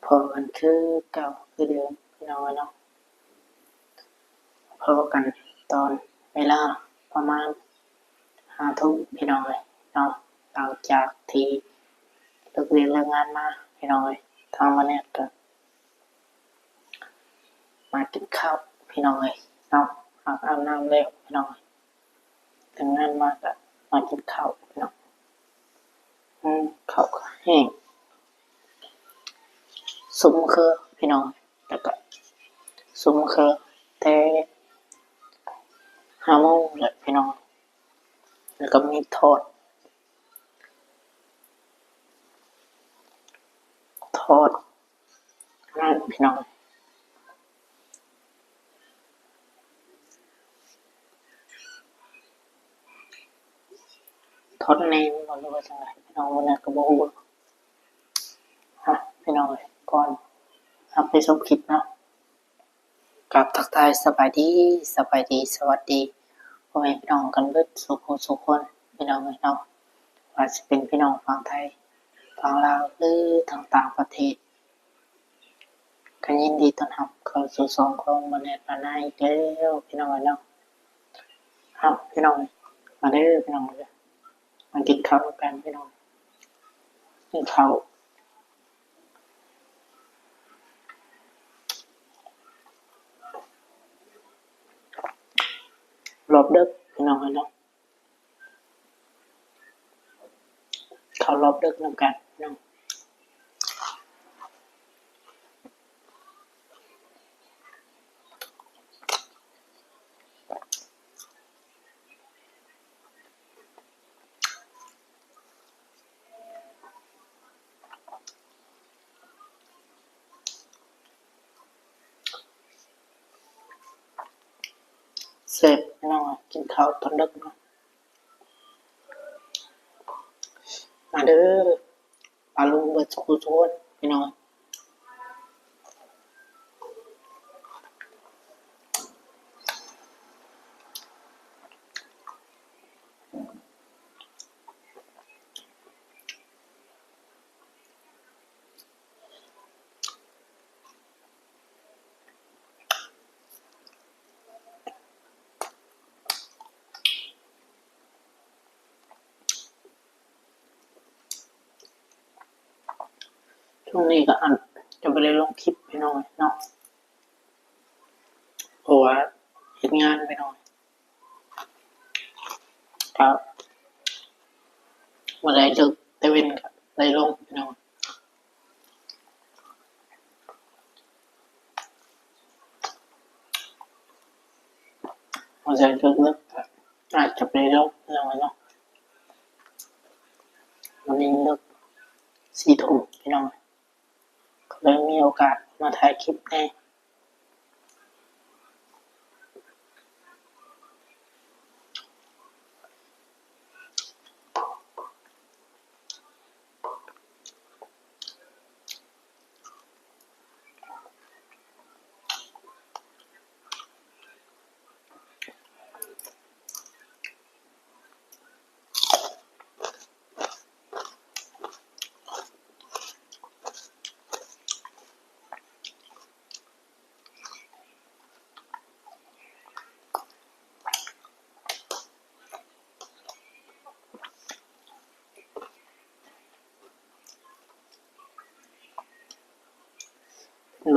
ພໍ້ກັນຄືເກົ່າຄືເດີມພີ່ນ້ອງເອີຍເນາະ, ພໍ້ກັນຕອນເວລາປະມານຫ້າທຸ່ມພີ່ນ້ອງເອີຍເນາະ, ຫຼັງຈາກທີ່ເລີກວຽກເລີກງານມາພີ່ນ້ອງເອີຍ, ທາງບ່າວແນດກໍມາກິນເຂົ້າພີ່ນ້ອງເອີຍເນາະ, ອາບນ້ຳແລ້ວພີ່ນ້ອງເອີຍ. ແຕ່ງງານມາກະມາກິນເຂົ້າເນາະ. ອືມ ເຂົ້າກະແຫ້ງ ສົມເຄືອພີ່ນ້ອງ, ແລ້ວກະສົມເຄືອແຕ່ຫ້າໂມງແຫຼະພີ່ນ້ອງ. ແລ້ວກະມີທອດ ທອດ ນັ້ນພີ່ນ້ອງ, ທອດແໜມບໍ ຫຼືວ່າຈັ່ງໃດພີ່ນ້ອງ, ມື້ນັ້ນກໍບໍ່ຮູ້. ອ່ະ ພີ່ນ້ອງເອີຍ ກ່ອນເຮົາໄປຊົມຄລິບເນາະ, ກາບທັກທາຍສະບາຍດີ ສະບາຍດີ ສະຫວັດດີພໍ່ແມ່ພີ່ນ້ອງກັນເບິດສູ່ຜູ້ສູ່ຄົນພີ່ນ້ອງເອີຍເນາະ, ວ່າຊິເປັນພີ່ນ້ອງຝັ່ງໄທ ຝັ່ງລາວ ຫຼື ທາງຕ່າງປະເທດ ກໍຍິນດີຕ້ອນຮັບເຂົ້າສູ່ຊ່ອງຂອງບ່າວແນດບ້ານນາອີກແລ້ວພີ່ນ້ອງເອີຍເນາະ. ເອົາ ພີ່ນ້ອງ ມາເດີພີ່ນ້ອງເດີ, ມາກິນເຂົ້ານຳກັນພີ່ນ້ອງ. ກິນເຂົ້າຮອບດຶກພີ່ນ້ອງເອີຍເນາະ. ເຂົ້າຮອບດຶກນຳກັນເນາະ. ແຊບພີ່ນ້ອງ ກິນເຂົ້າຕອນດຶກເນາະ. ມາເດີປ້າລຸງເບິດສູ່ຄົນພີ່ນ້ອງ. ຊ່ວງນີ້ກໍອັນ ຈະບໍ່ໄດ້ລົງຄລິບພີ່ນ້ອງເນາະ ເພາະວ່າເຮັດງານພີ່ນ້ອງ. ກໍບໍ່ໄດ້ເລີກແຕ່ເວັນກໍໄດ້ລົງພີ່ນ້ອງ, ບໍ່ໄດ້ເລີກເລີກກໍອາດຈະບໍ່ໄດ້ລົງພີ່ນ້ອງເນາະ. ວັນນີ້ເລີກສີ່ທຸ່ມພີ່ນ້ອງ, ກໍເລີຍມີໂອກາດມາຖ່າຍຄລິບແດ່.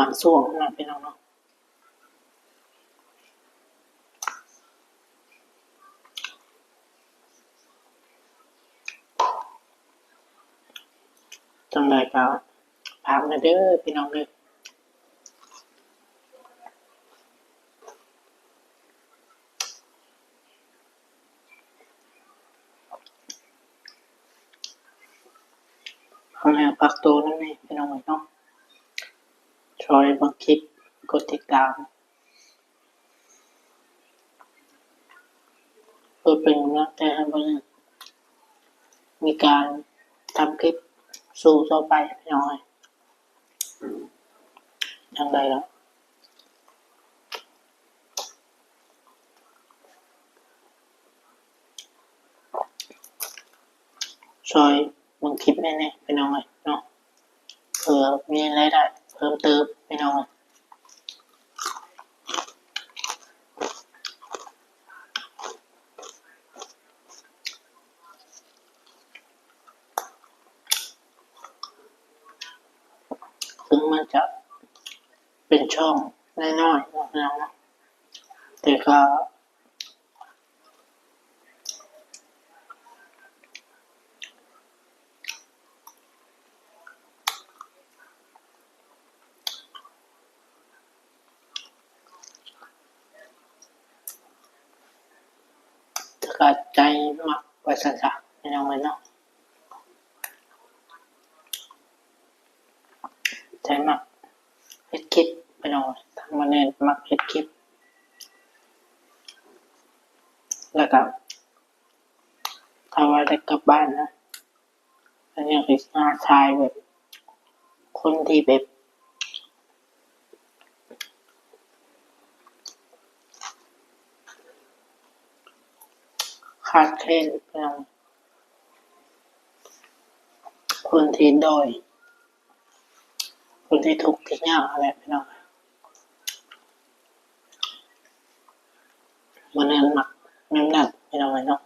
ມັນຊ່ວງນັ້ນພີ່ນ້ອງເນາະ. ຈັ່ງໃດກໍຝາກແດ່ເດີພີ່ນ້ອງເດີ. ຂໍໃຫ້ຝາກໂຕນຳແດ່ພີ່ນ້ອງເອີຍເນາະ, ຊ່ອຍເບິ່ງຄລິບ ກົດຕິດຕາມ ເພື່ອເປັນກຳລັງໃຈໃຫ້ບ່າວແນດມີການທຳຄລິບສູ່ຕໍ່ໄປພີ່ນ້ອງເອີຍ. ຈັ່ງໃດລະ ຊ່ອຍເບິ່ງຄລິບແດ່ໆ ພີ່ນ້ອງເອີຍເນາະ, ເພ ກໍມີລາຍໄດ້ເພີ່ມເຕີມພີ່ນ້ອງ. ເຖິງມັນຈະເປັນຊ່ອງນ້ອຍໆເນາະ ແຕ່ກໍ ແຕ່ກໍໃຈມັກວ່າຊັ້ນຊະ ພີ່ນ້ອງເອີຍເນາະ. ໃຈມັກເຮັດຄລິບພີ່ນ້ອງ, ທາງມາແນນມັກເຮັດຄລິບ ແລ້ວກໍຖ້າວ່າໄດ້ກັບບ້ານນະ ອັນນີ້ກໍຫາຖ່າຍແບບຄົນທີ່ແບບຂາດແຄນເລື່ອງ ຄົນທີ່ດ້ອຍ ຄົນທີ່ທຸກທີ່ຍາກຫັ້ນແຫຼະພີ່ນ້ອງ. ມາແນນມັກແນວນັ້ນພີ່ນ້ອງເອີຍເນາະ,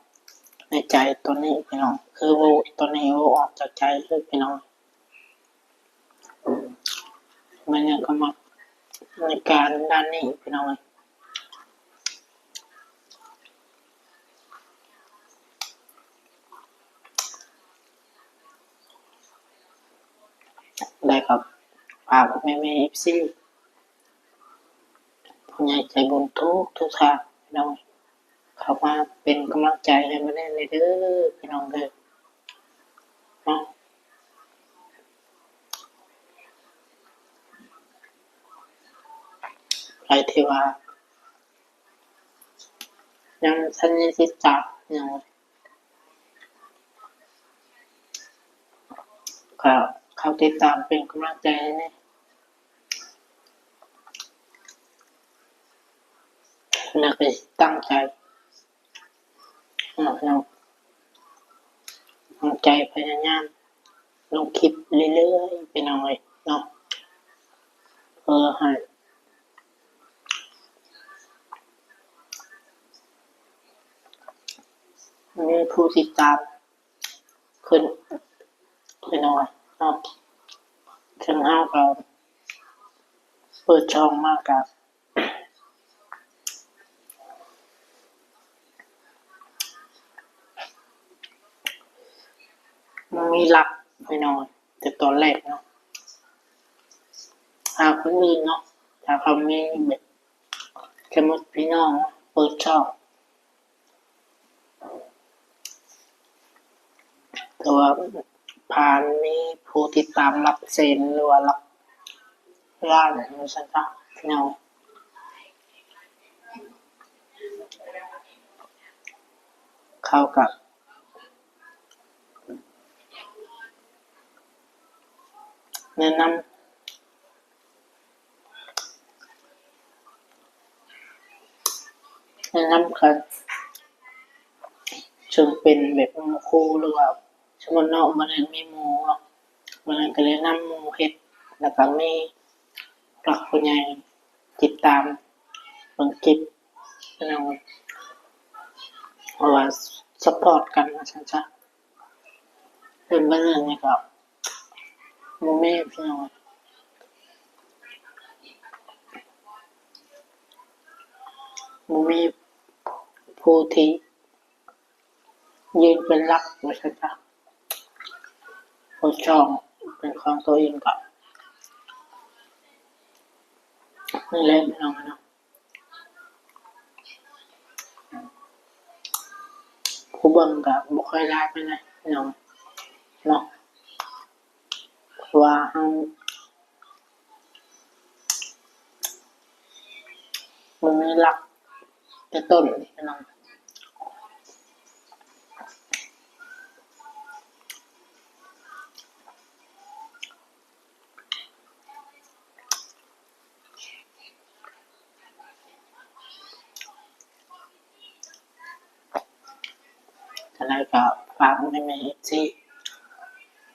ໃນໃຈຕອນນີ້ພີ່ນ້ອງ ຄືເວົ້າຕອນນີ້ ເວົ້າອອກຈາກໃຈເລີຍພີ່ນ້ອງ. ມັນຍັງກໍມັກໃນການດ້ານນີ້ພີ່ນ້ອງເອີຍ. ໄດ້ກໍຝາກແມ່ໆ ເອັຟຊີ ຜູ້ໃຫຍ່ໃຈບຸນທຸກໆທ່ານເນາະ ເຂົ້າມາເປັນກຳລັງໃຈໃຫ້ມາແນນແດ່ເດີພີ່ນ້ອງເດີເນາະ. ໃຜທີ່ວ່າຍັງທັນມີຕິດຕາມຫຍັງ ກໍເຂົ້າຕິດຕາມເປັນກຳລັງໃຈໃຫ້ແດ່. ແລ້ວກໍຕັ້ງໃຈເນາະ ຕັ້ງໃຈພະຍາຍາມລົງຄລິບເລື້ອຍໆ ພີ່ນ້ອງເອີຍເນາະ ເພື່ອໃຫ້ ມີຜູ້ຕິດຕາມຂຶ້ນໜ້ອຍເນາະ. ເຊິ່ງເຮົາກໍເປີດຊ່ອງມາກໍບໍ່ມີຫຼັກພີ່ນ້ອງ ແຕ່ຕອນແລກເນາະ. ຖ້າຄົນອື່ນເນາະ ຖ້າເຂົາມີແບບ ສົມມຸດພີ່ນ້ອງເປີດຊ່ອງ ແຕ່ວ່າຜ່ານມີຜູ້ຕິດຕາມຫຼັກແສນ ຫຼືວ່າຫຼັກລ້ານວ່າຊັ້ນຊະ ພີ່ນ້ອງ ເຂົາກໍ ແນະນຳ ແນະນຳກັນ ເຊິ່ງເປັນແບບໝູ່ຄູ່ ຫຼືວ່າສົມມຸດເນາະ ມື້ນັ້ນມີໝູ່ເນາະ ມື້ນັ້ນກໍແນະນຳໝູ່ເຮັດ ແລ້ວກໍມີຜູ້ຫຼັກຜູ້ໃຫຍ່ຕິດຕາມເບິ່ງຄລິບ ພີ່ນ້ອງ ເພາະວ່າຊັບພອດກັນວ່າຊັ້ນຊະ. ເປັນເບິ່ງອັນນີ້ກໍບໍ່ມີພີ່ນ້ອງ ບໍ່ມີຜູ້ທີ່ຢືນເປັນຫຼັກວ່າຊັ້ນຊະ ເປີດຊ່ອງເປັນຂອງຕົວເອງກໍ ນີ້ແຫຼະພີ່ນ້ອງເນາະ. ຜູ້ເບິ່ງກໍບໍ່ຄ່ອຍຫຼາຍປານໃດພີ່ນ້ອງເນາະ ເພາະວ່າເຮົາບໍ່ມີຫຼັກແຕ່ຕົ້ນພີ່ນ້ອງ. ຈັ່ງໃດກໍຝາກແມ່ໆ ເອັຟຊີ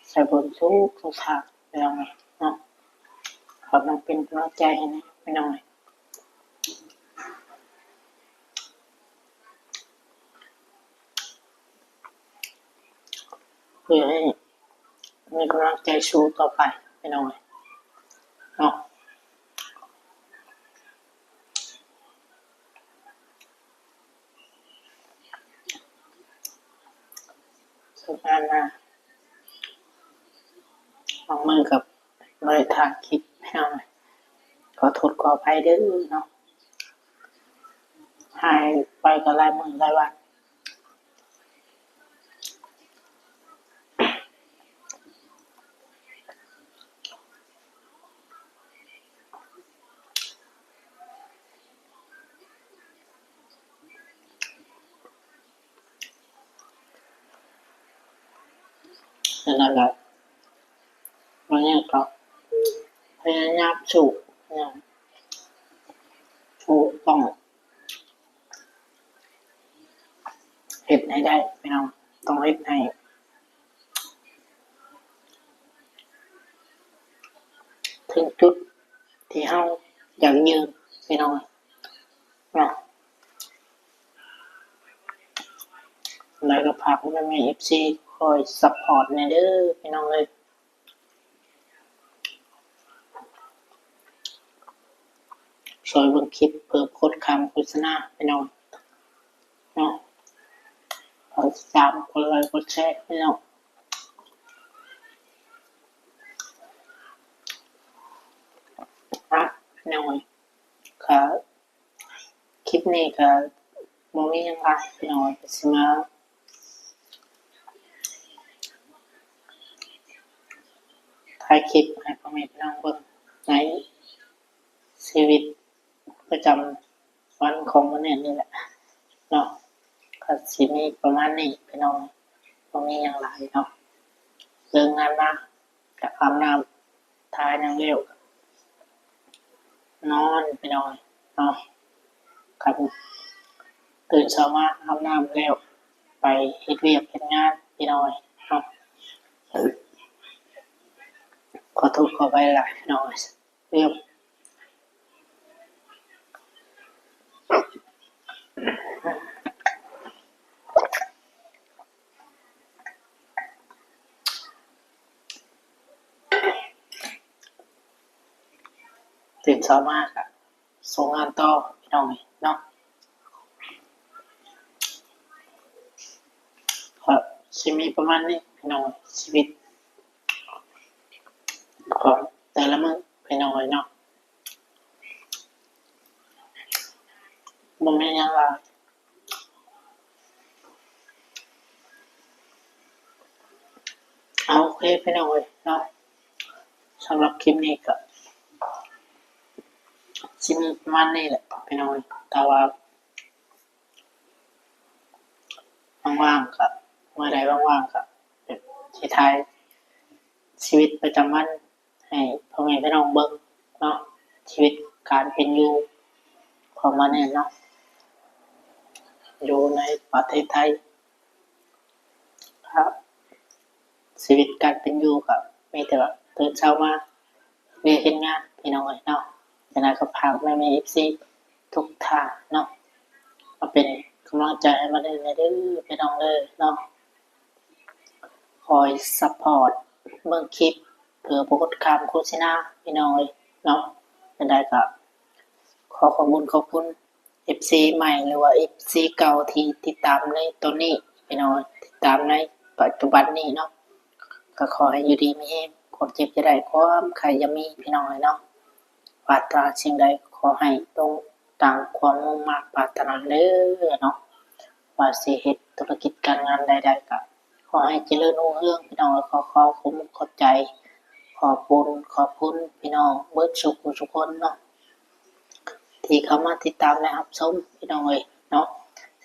ໃສ່ເບິ່ງທຸກໆທ່ານ ພີ່ນ້ອງ. ເຂົ້າມາເປັນກຳລັງໃຈໃຫ້ແດ່ພີ່ນ້ອງ ເພື່ອໃຫ້ມີກຳລັງໃຈສູ້ຕໍ່ໄປພີ່ນ້ອງເນາະ. ເລີກງານມາ ບາງມື້ກໍບໍ່ໄດ້ຖ່າຍຄລິບພີ່ນ້ອງ ຂໍໂທດຂໍອະໄພເດີເນາະ ຫາຍໄປກໍຫຼາຍມື້ຫຼາຍວັນ. ສະນັ້ນລະ ວັນນີ້ກໍພະຍາຍາມສູ້ ເນາະ ສູ້ ຕ້ອງເຮັດໃຫ້ໄດ້ພີ່ນ້ອງ ຕ້ອງເຮັດໃຫ້ເຖິງຈຸດທີ່ເຮົາຢາກຢືນພີ່ນ້ອງເນາະ. ແລ້ວກໍຝາກພໍ່ແມ່ເອັຟຊີ ຄອຍຊັບພອດແດ່ເດີພີ່ນ້ອງເອີຍ ຊ່ອຍເບິ່ງຄລິບເພື່ອບໍ່ກົດຂ້າມໂຄສະນາພີ່ນ້ອງເນາະ ຝາກຕິດຕາມ ກົດໄລ ກົດແຊພີ່ນ້ອງ ອ່ະ ພີ່ນ້ອງ ກໍ ຄລິບນີ້ກໍບໍ່ມີຫຍັງຫຼາຍພີ່ນ້ອງ ກໍຊິມາຖ່າຍຄລິບໃຫ້ພໍ່ແມ່ພີ່ນ້ອງເບິ່ງ ໃນຊີວິດປະຈຳວັນຂອງມະແນນນີ້ແຫຼະເນາະ ກໍຊິມີປະມານນີ້ພີ່ນ້ອງ ບໍ່ມີຫຍັງຫຼາຍເນາະ. ເລີກງານມາ ກະອາບນ້ຳ ທາຫຍັງແລ້ວ ນອນພີ່ນ້ອງເນາະ ຄັນຕື່ນເຊົ້າມາອາບນ້ຳແລ້ວ ໄປເຮັດວຽກເຮັດງານພີ່ນ້ອງເນາະ. ຂໍໂທດຂໍອະໄພຫຼາຍພີ່ນ້ອງ ເລື່ອງ ຕື່ນເຊົ້າມາກະ ສົ່ງງານຕໍ່ພີ່ນ້ອງເນາະ ກໍຊິມີປະມານນີ້ພີ່ນ້ອງ ຊີວິດຂອງແຕ່ລະມື້ພີ່ນ້ອງເນາະ ບໍ່ມີຫຍັງຫຼາຍ. ເອົາ ໂອເຄພີ່ນ້ອງເອີຍເນາະ ສຳລັບຄລິບນີ້ກໍຊິມີປະມານນີ້ແຫຼະພີ່ນ້ອງເອີຍ ແຕ່ວ່າວ່າງໆກໍ ມື້ໃດວ່າງໆກໍຊິຖ່າຍຊີວິດປະຈຳວັນ ໃຫ້ພໍ່ແມ່ພີ່ນ້ອງເບິ່ງເນາະ ຊີວິດການເປັນຢູ່ຂອງມະແນນເນາະ ຢູ່ໃນປະເທດໄທ ຊີວິດການເປັນຢູ່ກໍມີແຕ່ວ່າຕື່ນເຊົ້າມາ ວຽກເຮັດງານພີ່ນ້ອງເອີຍເນາະ. ຈັ່ງໃດກໍຝາກແມ່ໆ ເອັຟຊີ ທຸກທ່ານເນາະ ມາເປັນກຳລັງໃຈໃຫ້ມາແນນແດ່ເດີພີ່ນ້ອງເດີເນາະ. ຄອຍຊັບພອດເບິ່ງຄລິບ ເພື່ອບໍ່ກົດຂ້າມໂຄສະນາພີ່ນ້ອງເອີຍເນາະ. ຈັ່ງໃດກໍຂໍຂອບຄຸນ ຂອບຄຸນ ເອັຟຊີໃໝ່ ຫຼືວ່າ ເອັຟຊີເກົ່າທີ່ຕິດຕາມໃນຕອນນີ້ພີ່ນ້ອງ ຕິດຕາມໃນປັດຈຸບັນນີ້ເນາະ ກໍຂໍໃຫ້ຢູ່ດີມີແຮງ ຄວາມເຈັບຢ່າໄດ້ ຄວາມໄຂ້ຢ່າມີພີ່ນ້ອງເອີຍເນາະ. ປາດຖະໜາສິ່ງໃດຂໍໃຫ້ຕົງຕາມຄວາມມຸ່ງມາດປາດຖະໜາເດີເນາະ. ວ່າຊິເຮັດທຸລະກິດການງານໃດໆ ກໍຂໍໃຫ້ຈະເລີນຮຸ່ງເຮືອງພີ່ນ້ອງເອີຍ. ຂໍຂອບ ຂອບໃຈ ຂອບຄຸນ ຂອບຄຸນພີ່ນ້ອງເບິດສູ່ຜູ້ສູ່ຄົນເນາະ ທີ່ເຂົ້າມາຕິດຕາມ ແລະ ຮັບຊົມພີ່ນ້ອງເອີຍເນາະ.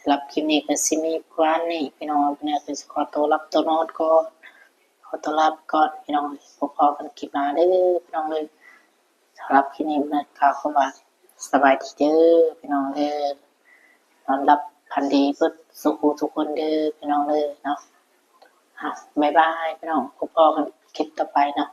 ສຳລັບຄລິບນີ້ກໍຊິມີປະມານນີ້ພີ່ນ້ອງ ແມ່ກໍຊິຂໍຕົວຫຼັບຕົວນອນກ່ອນ ຂໍຕົວລາໄປກ່ອນພີ່ນ້ອງເອີຍ. ພໍ້ກັນຄລິບໜ້າເດີພີ່ນ້ອງເອີຍ. ສຳລັບຄລິບນີ້ແມ່ກໍຂໍວ່າສະບາຍດີເດີພີ່ນ້ອງເດີ ນອນຫຼັບຝັນດີເບິດສູ່ຜູ້ສູ່ຄົນເດີພີ່ນ້ອງເດີເນາະ. ອ້າວ ບາຍບາຍພີ່ນ້ອງ ພໍ້ກັນຄລິບຕໍ່ໄປເນາະ.